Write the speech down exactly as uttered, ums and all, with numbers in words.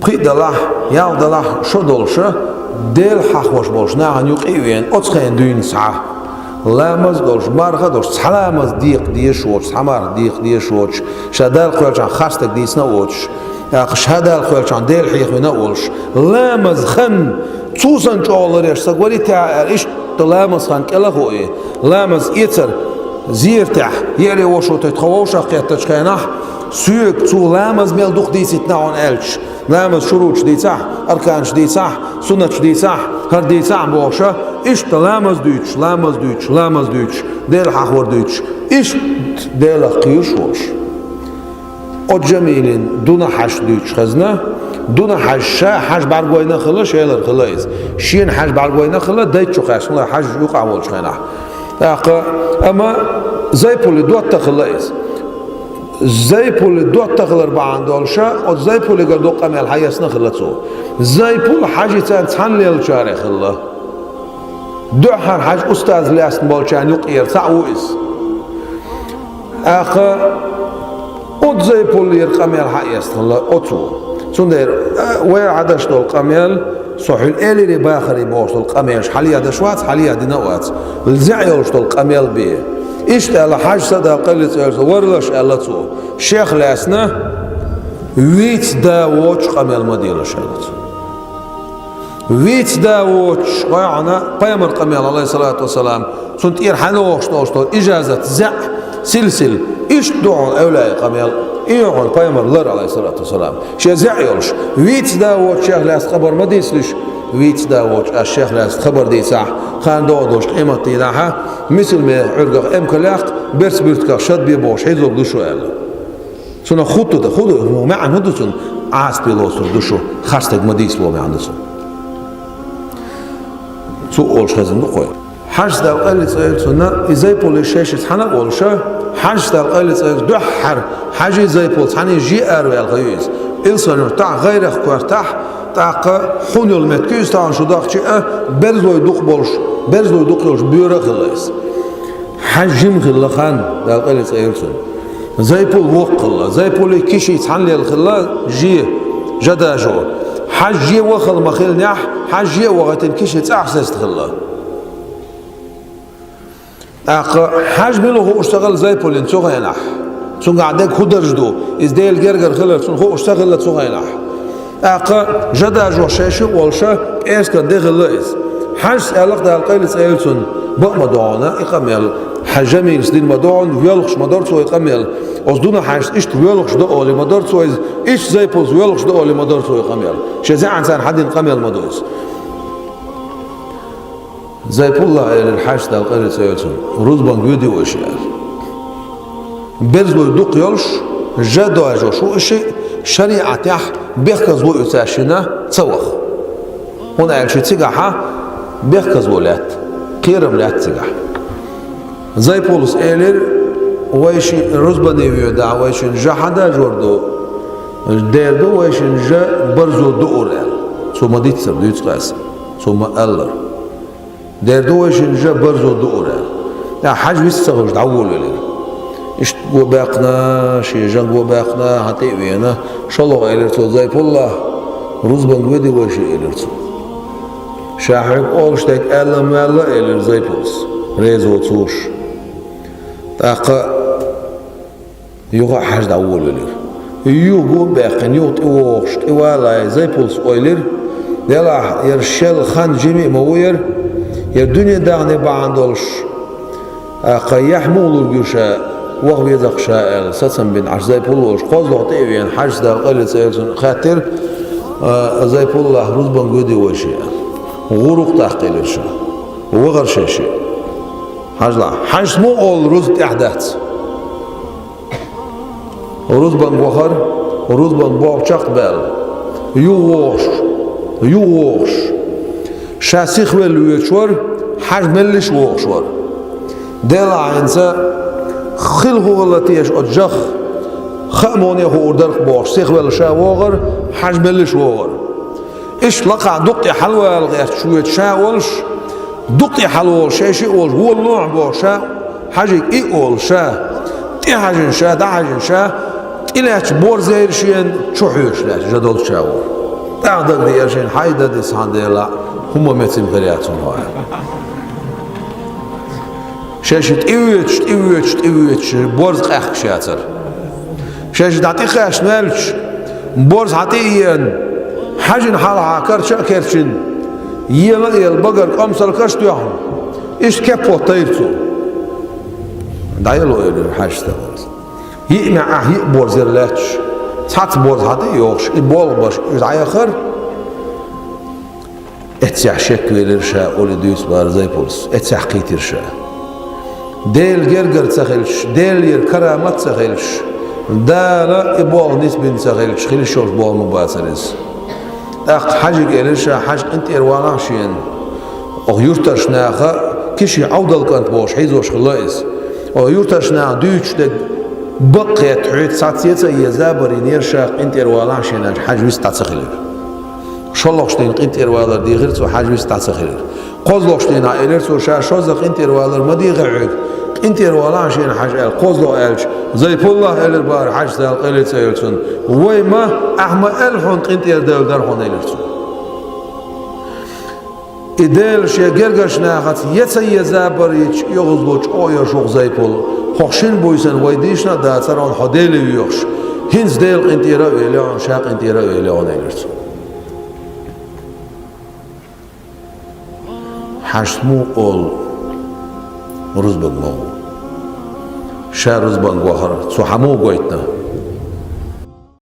Пхиъ далахь, ялх далахь шо долуша, Дела хьахош болуш нахана юкъа а веана, оцу хенахь дуьйна схьа. Ламаз а долуш, марха а долуш, цхьа ламаз декъа дезаш воцуш, цхьа марха декъа дезаш воцуш, ша Далла кхоьллинчохь харцдерг дийцина а воцуш, тӀаккха ша Далла кхоьллинчохь Дела хьехавина а волуш, ламаз хан, цул санна чӀогӀа ларъеш стаг варий те аьлла, иштта ламаз хан кӀел а хууш, ламаз эцар зератехь, еаре вошо тӀе тхо вовшах кхеттачу хенахь, соьга цо ламаз мел дукха дийцийтина хьуна аьлча, ламаз шуруташ дийцахь, арканаш дийцахь, суннаташ дийцахь, хӀара дийцахь бохуша, иштта ламаз дуьйцуш, ламаз дуьйцуш, ламаз дуьйцуш, Дела хьахор дуьйцуш, иштта Делах кхоьруш волуш. Оцу Жамилин Дуна хьаьжа дуьйцуш хезна, Дуна хьаьжа ша хьаьжа бӀаьргойна а хилла, шелара хилла иза. Шена хьаьжа бӀаьргойна а хилла, дайта чу кхаьчна хьаьжа юкъахь волчу хенахь. ТӀаккха, амма Зайпулин дотта хилла иза. Зайпулин дотта хилар бахьана долуша, оцу Зайпулигара дукха къамел хьаэцна хилла цо. Зайпул хьаьжцӀанца цхьаьна леллачарех хилла. Дуьххьара хьаьжа устаз лаьцна болчарна юкъера цхьаъ ву иза. ТӀаккха оцу Зайпулера къамел хьаэцна хилла оцо. Цундела, а, вай хьан деш долу къамел, со хьуна элира бахарий бохуш долу къамелаш хьалаядеш вац, хьалаяьдина а вац. ЗӀе йолуш долу къамел бен. Иштта аьлла, хьаьжцӀа Далла къайле цӀе йолуш, варлаш аьлла цо. Шех лаьцна виц да воцуш къамел ма делаш аьлла цо. Виц да воцуш, гӀайгӀана, пайхамар къамел, алейхиссалату вассалам, цунна тӀера хьалавогӀуш долуш долу ижазат зӀе, силсил, иштта ду хьуна эвлаяй къамел, и ю хьуна пайхамар лар, алейхиссалату вассалам. Шен зӀе йолуш, виц да воцуш шех лаьцна хабар ма дийцалаш, виц да воцуш аш шех лаьцна хабар дийцахь, хан догӀу долуш къематдийнахьа, мисал меха Ӏуьргах эмкалех, берц буьртигах шад бе бохуш хьийзорг ду шу аьлла. Цунах хӀун ду, хӀун ду, маьӀна хӀун ду цунна? Ӏазапе лоцур ду шу, харцдерг ма дийцало маьӀна ду цунна. Цо олуш хезна ду кхой. ХьаьжцӀа Далла къайле цӀе йолу цунна, и Зайпуле шайшица хьана а волуша, ХьаьжцӀа Далла къайле цӀе йолу дуьххьара, хьаьжи Зайпул цхьаьний жиъ араваьлла хила ю иза. Илсхан-Юьртахь, гӀайрах коьртахь, тӀаккха хьуна йолу меттиг ю иза тахана шу дахча а, берзлой дукха болуш, берзлой дукха йолуш боьра а хилла иза. Хьаьжа жима хилла хан, Далла къайле цӀе йолу цунна. Зайпул воккха хилла. Зайпулий Киший цхьаьна лелла хилла, же, жа дажо. Хьаьжа же вахала ма хиллинехь, хьаьжа же а вахийтина Киши цӀахь сеста хилла. ТӀаккха хьаьжа мила хууш ца хилла Зайпулин цу хенахь. Цуьнгахь дерг хӀун дарж ду, иза Делан гергара хилар цунна хууш ца хилла цу хенахь. ТӀаккха жа дажо шайшиъ а волуша, пӀераскан де хилла иза. Хьаьжас аьлла-кх Далла къайле цӀе йолу цунна, бакъ ма ду хьуна и къамел, хьан Жамилас дина ма ду хьуна, воьлхуш ма дара цо и къамел. Оцу Дуна хьаьжас иштта воьлхуш ду олий ма дара цо иза, иштта Зайпулас воьлхуш ду олий ма дара цо и къамел. Шен зӀеанца хьан дина къамел ма ду иза. Зайпуллас элира Хьаьжас Далла къайле цӀе йолу цунна, рузбанга воьдий вай ша аьлла. Берзлой дукха йолуш, жа дажош ву и шиъ, шариӀатехь бехказло ю цаьршинна ца ваха. ХӀунда аьлча цигахьа бехказло лаьтта, кхерам лаьтта цигахь. Зайпуллас элира, вай шиъ рузбане воьдахь, вай шин жа хьан дажор ду? Дера ду вай шин жа барзо дуур аьлла. Цо ма диццара дуьйцу кхаьса, цо ма аллара. Дера ду вай шин жа барзо дуур аьлла. ТӀаккха хьаьжа вист ца хуьлуш дӀаволавелира. Иштта го баьккхина, шен жан го баьккхина, хьан тӀе а вена, шолгӀа элира цо, Зайпулла, рузбанга воьдий вай ша элира цо. Ша хьоьга олуш дерг аьлла ма ваьлла, элира Зайпуллас, реза воцуш. ТӀаккха юха а хьаьжа дӀаволавелира. Юха го а баьккхина, юха тӀевогӀуш, тӀевалале Зайпуллас ойла йира, делахь, яра шел хан жима а ма ву яра, яра дуьне дахне бахьана долуш, тӀаккха яхь муха лург ю ша, ваха веза-кх ша аьлла, сацам бина Ӏаш Зайпулла волуш, кхозлагӀа тӀе а вена, Хьаьжас Далла къайле цӀе йолу цунна хаьттира, а, Зайпуллах рузбанга воьдий вай ша аьлла. ГӀуракх даккхийлира ша. Вахара шен шиъ. Хьажал, Хьаьжас муха олу рузба тӀехь дац? Рузбанга вахара, рузбанга бохучохь а баьлла. Юха вогӀуш, юха вогӀуш. Ша сихвелла воьдуш вара, Хьаьжа меллаша вогӀуш вара. Делахь хӀинца хила хӀун хилла теша оцу жах, хаамане хуур дара-кх бохуш, сихвелла ша вогӀара, Хьаьжа меллаша вогӀара. Иштта лакхахь дукха тӀе хьалавала гӀерташ воьду ша а волуш, дукха тӀе хьалаволуш, шен шиъ а волуш, волалахь боху ша, Хьаьжига и а олу ша, тӀехьаьжна ша, дӀахьаьжна ша, И лаьтташ борз яйра шена, чу хьоьжуш лаьтташ жа долча чу вар. ТӀаккха дагадеара шена, хьай да дисхьан дела, хӀума меца хир яц хьуна хьо аьлла. Шаьш тӀеоьцуш, тӀеоьцуш, тӀеоьцуш, борз къаьхкаш яцар. Шаьш дӀа тӀекхаьчна ваьлча, борз хьа тӀе а еана, хьажина хьалха кара чу а керчина, ела а ела, багара къамсалкаш а тоьхна, иштта кеп хӀоттайра цо. ДӀаело, элира хьаьжас. Йиъ маьӀӀехь йиъ борз яра лаьтташ, цхьацца борз хьа тӀе а йохуш, и болх беш, уьш дӀаяхара. Эццехь шеквелира ша, олий дуьйцу бара Зайпулас. Эццехь кхийтира ша. Делан гергара ца хилча, Делера карамат ца хилча, Дала и болх нисбина ца хилча, хила йиш йолуш болх ма бацара иза. ТӀаккха хьаьжига элира ша, хьаьжа, къинтӀера валахь шена. Оха юьртарчу наха, Кишин Ӏовдал кӀант бохуш хьийзош хилла иза. Оха юьртарчу наха дуьйцуш дерг бакъ хетта, хьоьца цхьацца а ца еза, забар йинера ша, къинтӀера валахь шена аьлча, хьаьжа вист дӀа ца хилира. ШолгӀачу дийнахь къинтӀера валар дийхира цо, хьаьжа вист дӀа ца хилира. КхозлагӀчу дийнахь элира цо, ша шозза къинтӀера валар ма дийхи хьоьга, къинтӀера валахь шена хьаьжа аьлла, кхозлагӀа аьлча, Зайпуллах, элира бара хьаьжас, Дала къайле цӀе йойла цунна, вай ма, ахь ма аьлла хьуна, къинтӀера девлла дара хьуна, элира цо. И Дела шен гергарчу нахаца я ца еза забар йича, оьгӀазло чӀогӀа йо шух, Зайпул, хӀокху шина буьйсанна вай дийшина а дацара хьуна, хьо Деле воьхуш, хӀинца Делан къинтӀера а велла хьуна, ша къинтӀера а велла хьуна, элира цо. Хьаьжас муха олу рузбанга ма гӀо? Ша рузбанга вахара, цо хьан муха гойтина?